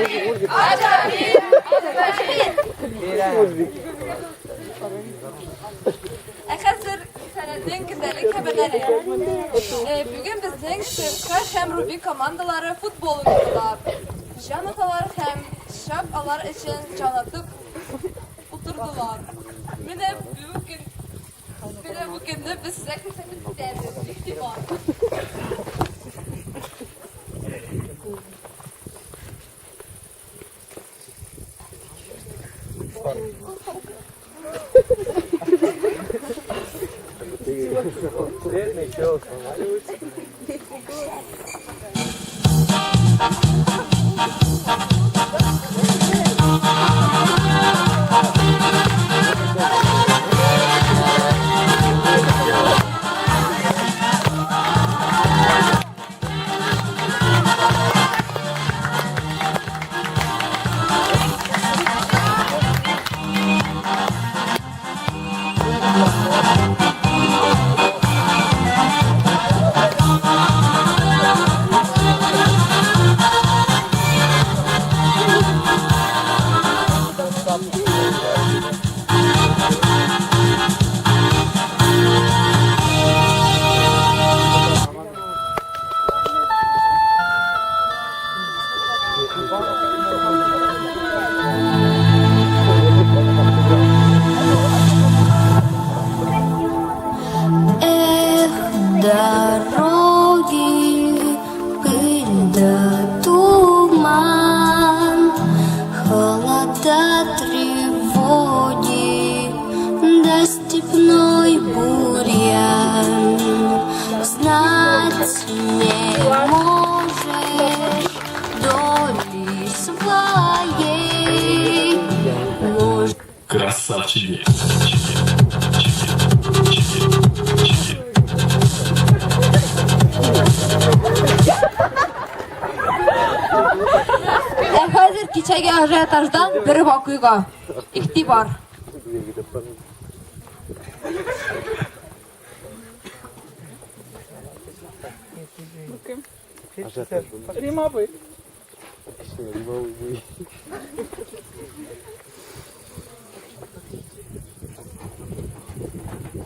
Афәрин! Афәрин! Афәрин! Ә хәзер Сәләтнең көндәлек хәбәрләре. Бүген безнең СМК һәм Руби командалары футбол уйнадылар. Җан аталар һәм чак алар өчен җан атып утырдылар. Менә бүген менә бу көнне без сезгә күрсәтеп үтәбез. Игътибар! Эх, дороги, пыль да туман, холода, тревоги, да степной бурьян. Знать не можешь доли своей. Может, Красавчики. Ә хәзер кичәге ажиотаждан бер вакыйга. Игътибар. Рима абый.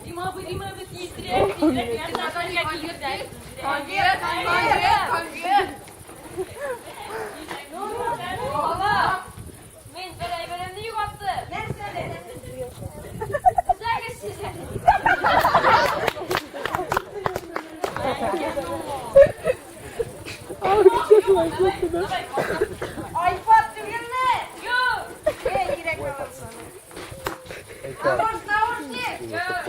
Рима абый, Рима абый, тизрәк, тизрәк, тизрәк, Конверт, конверт, конверт. Бала, мин бер әйберемне югалттым. Нәрсәне? Төзәгез сез әле. Айпад түгелме? Юк. Эй, кирәк алырсың. А может, наушник? Юк.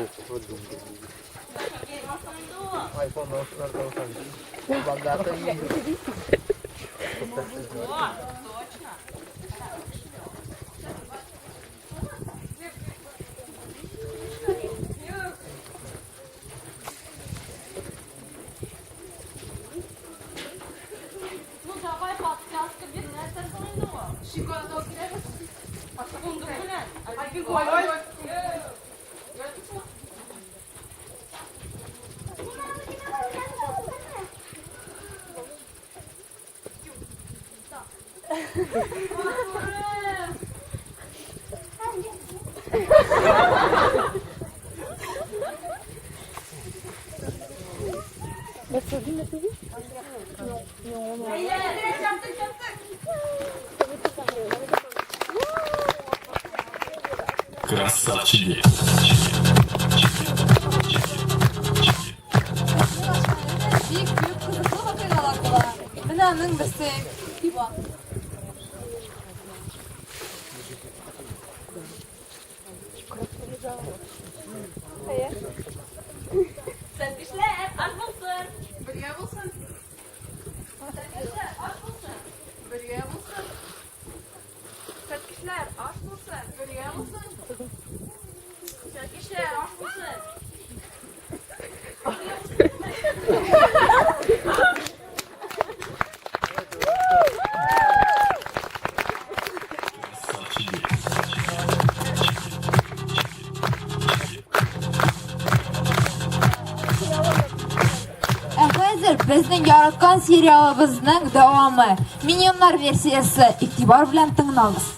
Ну давай подсказка бир, нәрсә соң инде ул? Шикарно киләбез. Фундук белән. Красавчики. Бик күп кызыклы вакыйгалар була. Менә аның берсе Иван. Сәлкешләр, аш булсын. Бергә булсын. Сәлкешләр, аш булсын. Бергә булсын. Сәлкешләр, аш булсын. Бергә булсын. Сәлкешләр, аш булсын. яраткан сериалыбызның дәвамы. Миньоннар версиясе. Игътибар белән тыңлагыз.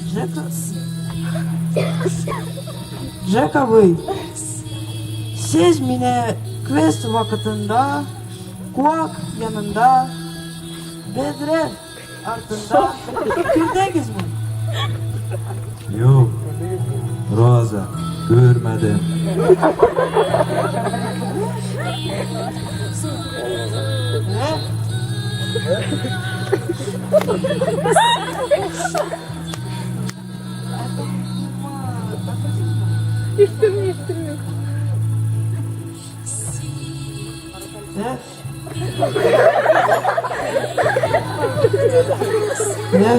Жека... Жека абый, сез мине квест вакытында куак янында бөдрә артында күрдегезме? Юк, Роза, күрмәдем. Не?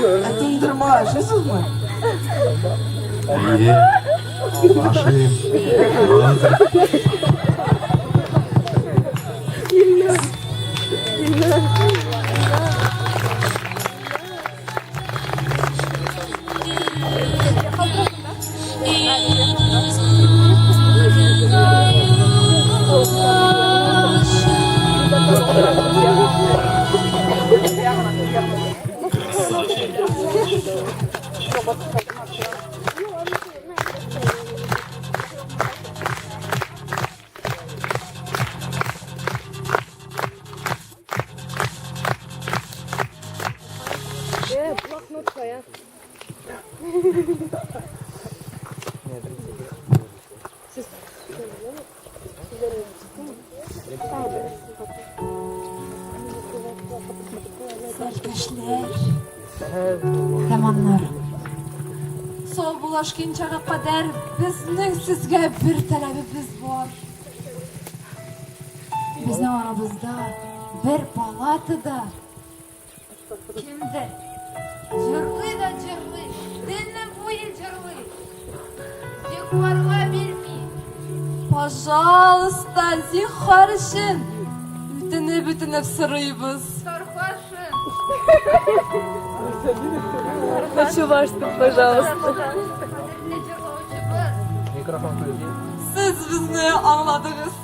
Ә туңдырма ашыйсызмы? Әйе, ашыйм, Роза. Сәркәшләр һәм аннары. Саубуллашканчага кадәр безнең сезгә бер таләбебез бар. Безнең арабызда бер палатада кемдер җырлый да җырлый, төнне буе җырлый. Йокларга бирми. Пожалуйста, зинһар өчен үтенеп-үтенеп сорыйбыз. Тархашын. Кадерле җырлаучыбыз. Сез безне аңладыгыз.